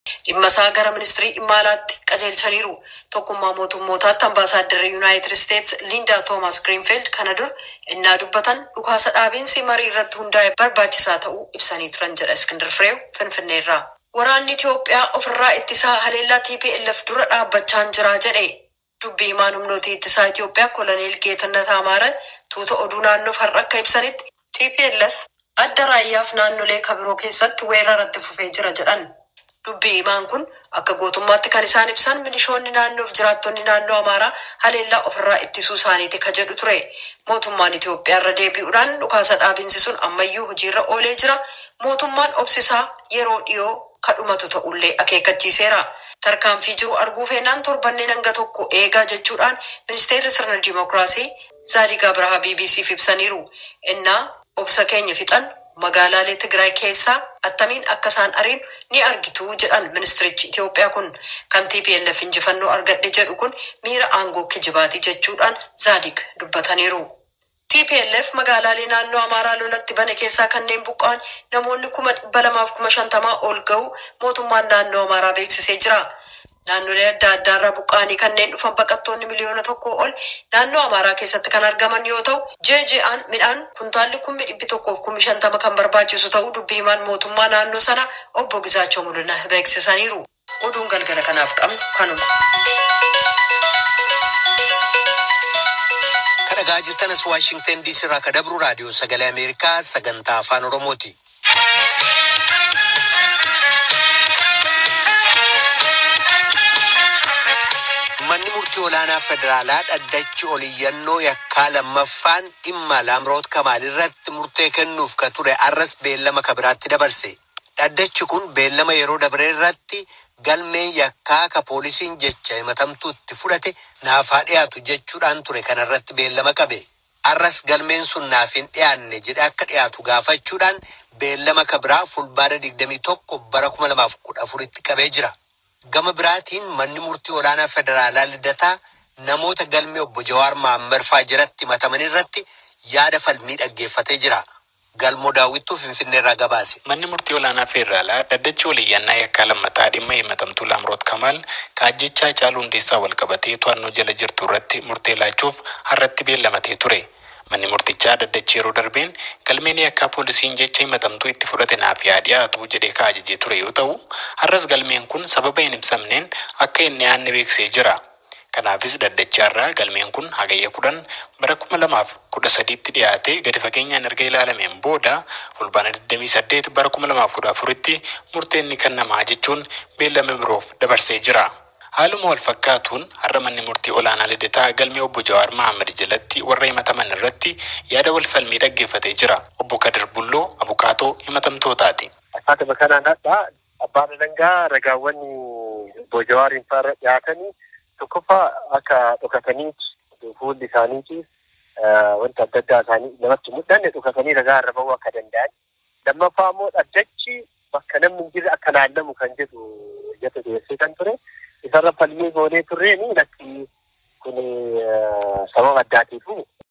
Dhimma isaa gara ministirii dhimma alaatti qajeelchaniiru. Tokkummaa mootummootaatti ambaasaaddarri Yuunaayitid Isteets Liindaa Toomas Giriinfiild kana dur innaa dubbatan dhukaasa dhaabiinsi marii irratti hundaa'e barbaachisaa ta'uu ibsanii turan jedha Iskindar Fireew Finfinneerraa. Waraanni Itoophiyaa ofirraa ittisaa haleellaa TPLF dura dhaabbachaa jira jedhe. Dubbii himaan humnoota ittisaa Itoophiyaa Koloneel Geetannat Amaara tuuta oduu naannoof har'a akka ibsanitti TPLF adda raayyaaf naannolee kabiroo keessatti weeraratti fufee jira jedhan. Dubbii himaan kun akka gootummaatti kan isaan ibsan milishoonni naannoof jiraattonni naannoo Amaaraa haleellaa ofirraa ittisuu isaaniiti ka jedhu ture. Mootummaan Itoophiyaa irra deebi'uudhaan dhukaasa dhaabiinsi sun ammayyuu hojiirra oolee jira. Mootummaan obsisaa yeroo dhiyoo kadhumatu ta'ullee akeekkachiiseera. Tarkaanfii jiru arguu feenaan torbanneen hanga tokko eegaa jechuudhaan ministeerri sirna dimookiraasii Zaadigaa Birahaa BBCf ibsaniiru. Innaa obsa keenya fixan magaalaalee Tigraay keessaa attamiin akka isaan ariin ni argitu jedhan ministirichi Itoophiyaa kun kan TPLF injifannoo argadhe jedhu kun miira aangoo kijibaatii jechuudhaan Zaadig dubbataniiru. TPLF magaalaalee naannoo Amaaraa lolatti bane keessaa kanneen buqqa'an namoonni 250,000 ol ga'u mootummaan naannoo Amaaraa beeksisee jira. Naannolee adda addaarraa buqqa'anii kanneen dhufan baqattoonni 1 miliyoona ol naannoo Amaaraa keessatti kan argaman yoo ta'u, JJA'n midhaan kuntaalli 150,000 kan barbaachisu ta'uu dubbii himaan mootummaa naannoo sana obbo Gizaachoo Mul'inaa beeksisaniiru. Oduun galgala kanaaf qabnu kanuma. Kan dhagaa jirtanas Waashingtan DC irraa ka dabru raadiyoo sagalee Ameerikaa sagantaa afaan Oromooti. Manni murtii olaanaa federaalaa dhaddachi oliyyannoo yakkaa lammaffaan dhimma Laamroot Kamaal irratti murtee kennuuf ka ture arras beellama ka biraatti dabarse. Dhaddachi kun beellama yeroo dabre irratti galmeen yakkaa ka poolisiin jecha himatamtuu itti fudhate naaf haa dhiyaatu jechuudhaan ture kanarratti beellama qabe. Arras galmeen sun naaf hin dhiyaanne jedhe akka dhiyaatu gaafachuudhaan beellama ka biraa fulbaana 21 bara 2014tti qabee jira. Gama biraatiin manni murtii olaanaa federaalaa Lidataa namoota galmee obbo Jawaar Mohaammed fa'aa jalatti himataman irratti yaada falmii dhaggeeffatee jira. Galmoo daawwittuu Finfinnee irraa gabaase. Manni murtii olaanaa federaalaa dhaddachi oliyyannaa yakkaa lammataa dhimma himatamtuu Laamroot Kamaal kaajjechaa Haacaaluu Hundeessaa wal qabatee to'annoo jala jirtu irratti murtee laachuuf har'atti beellamatee ture. Manni murtichaa dhaddachi yeroo darbeen galmeen yakkaa poolisiin jecha himatamtuu itti fudhate naaf yaa dhiyaatu jedhee ka ajajee ture yoo ta'u, har'as galmeen kun sababa hin ibsamneen akka hin dhiyaanne beeksisee jira. Kanaafis dhaddachi har'aa galmeen kun hagayya 10 bara 2013tti dhiyaatee gadi fageenyaan erga ilaalameen booda fulbaana 28 bara 2014tti murteen ni kennamaa jechuun beellama biroof dabarsee jira. Haaluma wal fakkaatuun har'a manni murtii olaanaa Lidataa galmee obbo Jawaar Mohaammed jalatti warra himataman irratti yaada wal falmii dhaggeeffatee jira. Obbo Kadir Bulloo abukaatoo himatamtootaati. Akkaatuma kanaan hadhaa abbaan alangaa ragaawwan obbo Jawaariin fa'aa dhiyaatanii tokkoffaa akka dhokatanii fuulli isaaniitiif wanta adda addaa isaanii namatti mul'anne dhokatanii ragaa irra bahuu akka danda'an. Lammaffaa immoo dhaddachi bakka namni hin jirre akka laallamu kan jedhu iyyata dhiyeessee kan ture. Isarra falmii goonee turreeni lakki kun sababa addaatiifu